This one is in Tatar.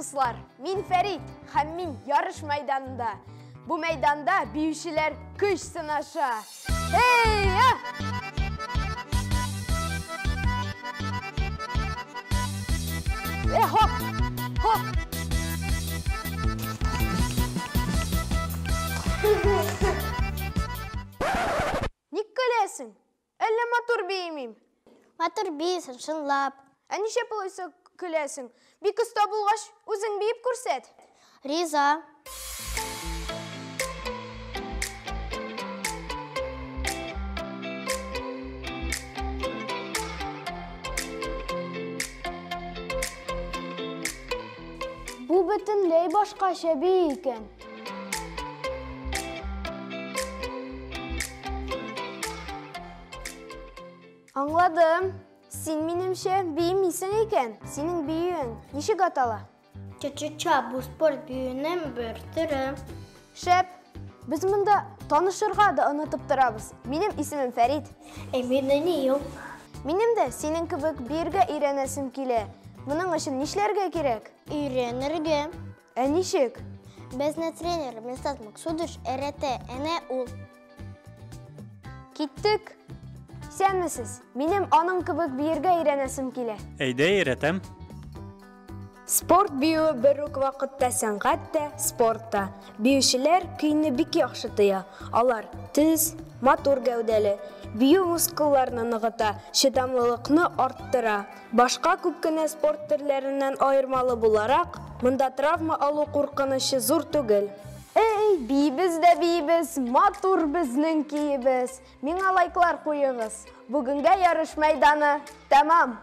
дуслар! Мин Фәрит һәм мин ярыш мәйданында. Бу мәйданда биючеләр көч сынаша. Эй! А! Э, хоп! Хоп! Ник көләсең? Әллә матур биемим? Матур биисең, чынлап. Ә нишләп алайса көләсең? Бик оста булгач, үзең биеп күрсәт. Риза. Бу бөтенләй башкача бии икән. Аңладым. Син минемчә биемисең икән. Синең биюең ничек атала? Ча-ча-ча, бу спорт биюенең бер төре. Шәп. Без монда танышырга да онытып торабыз. Минем исемем Фәрит. Ә мин Даниил. Минем дә синең кебек биергә өйрәнәсем килә. Моның өчен нишләргә кирәк? Өйрәнергә. Ә ничек? Безне тренер Мирсат Максудович өйрәтә, әнә ул. Киттек. Исәнмесез. Минем аның кебек биергә өйрәнәсем килә. Әйдә, өйрәтәм. Спорт биюе бер үк вакытта сәнгать тә, спорт та. Биючеләр көйне бик яхшы тоя. Алар төз, матур гәүдәле. Бию мускулларны ныгыта, чыдамлылыкны арттыра. Башка күп кенә спорт төрләреннән аермалы буларак, монда травма алу куркынычы зур түгел. Эй, биибез дә биибез, матур безнең көебез. Миңа лайклар куегыз. Бүгенгә ярыш мәйданы тәмам.